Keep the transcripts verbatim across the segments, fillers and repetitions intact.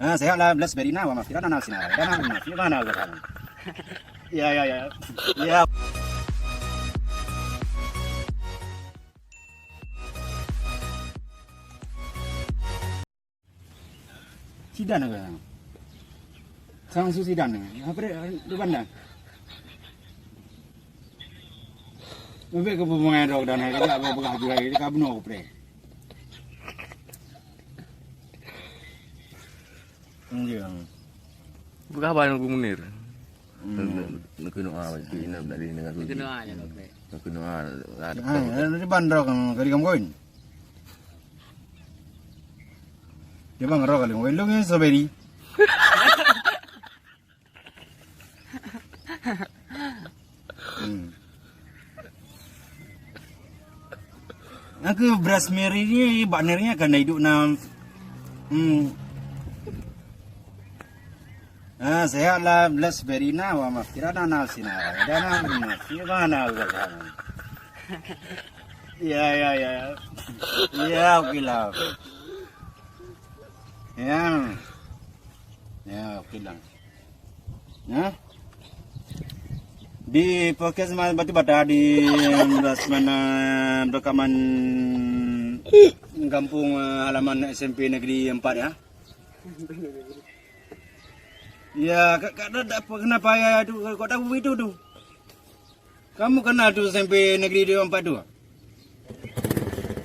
Ha, sehat lah, bless Berina, wa maghfirah, dana sina, dana sina, dana sina. Ya, ya, ya. Ya. Sidan ke? Sang su sidan ke? Apa dia? Di mana? Lebih ke pemangai rok dan hai kejap apa pegang jurai ka bunuh aku pre. Iya. Peugah ban Teungku Munir. Hmm. Neukeunoe awai tu inap dari dengan Teungku Munir. Neukeunoe awai tu. Neukeunoe awai. Ah, di ban rok kali kamu kawin. Dia bang rok kali kamu kawin. Lu ni strawberry. Hmm. Aku beras meri ni bak neri kan dah hidup nam. Hmm. Ah, sehat lah, bless Berina, wa maghfirah, dana sina, dana sina, dana sina. Ya, ya, ya. Ya, oke lah. Ya. Ya, oke lah. Ya. Di podcast Batu Bata di Prasmanan Perkaman Kampung, eh, halaman S M P Negeri empat ya. Ya, kak, kak, tak, tak apa, kenapa ya tu? Kok tak begitu tu? Kamu kenal tu S M P Negeri dua empat tu?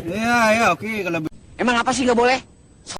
Ya, ya, oke kalau be- Emang apa sih nggak boleh?